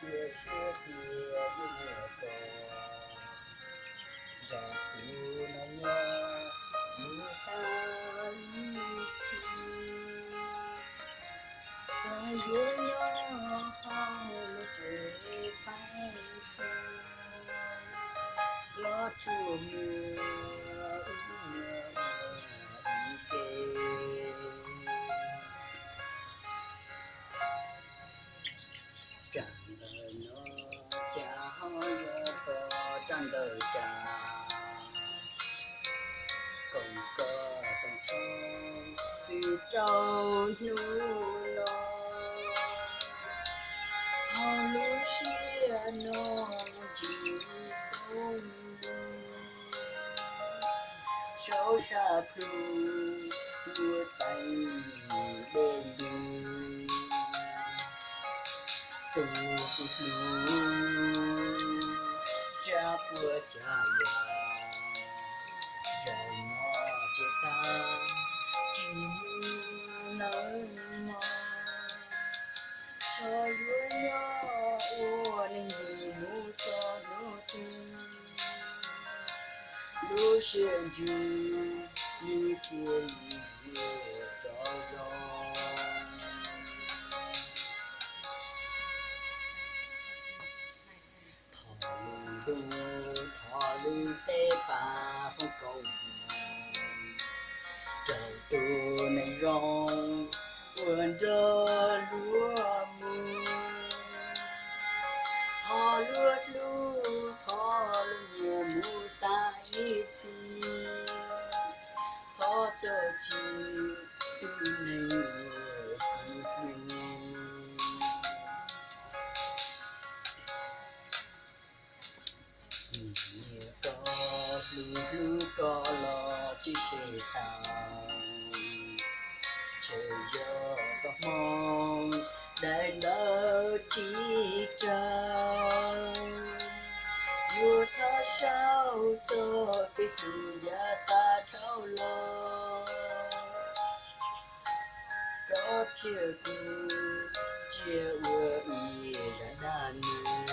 Cia siab tias yuav muaj koj nrog kuv no nyob mus tau ib txhis. Txawm yuav nyob hauv lub tsev fab xo, los tsuas muaj ib niag ua ib ke. Tsam ntawm no cas ho yuav tau tsam ntawm tsam, koom koj tau tshoob txwm rau hnub no, ho lub siab no ntsis koob, saub sab plhu luaj teeb dej ntws, tus kuv hlub tsab puab tsav yam, zaum no ces tag tsis muaj nawb mog. Txhob yuav nyob ua neeg ntxim mus txog hnub twg, lub siab ntsws nws thiaj li yuav rov zoo. Thov lub ntuj thov lub teb pab foom koob hmoov rau tus neeg zoo uas nrog luag mus. Thov luag hlub thov luag nyiam mus tas ib txhis, thov txhob tsim tus neeg uas kuv hlub. Niam koj hlub hlub koj los tsis xav tau, ntshe yog koj hmoov daim ntawv tsis raug, yuav thov saib txog kev hlub yav tas dhau los, koj thiab kuv cia ua ib zaj dab neeg.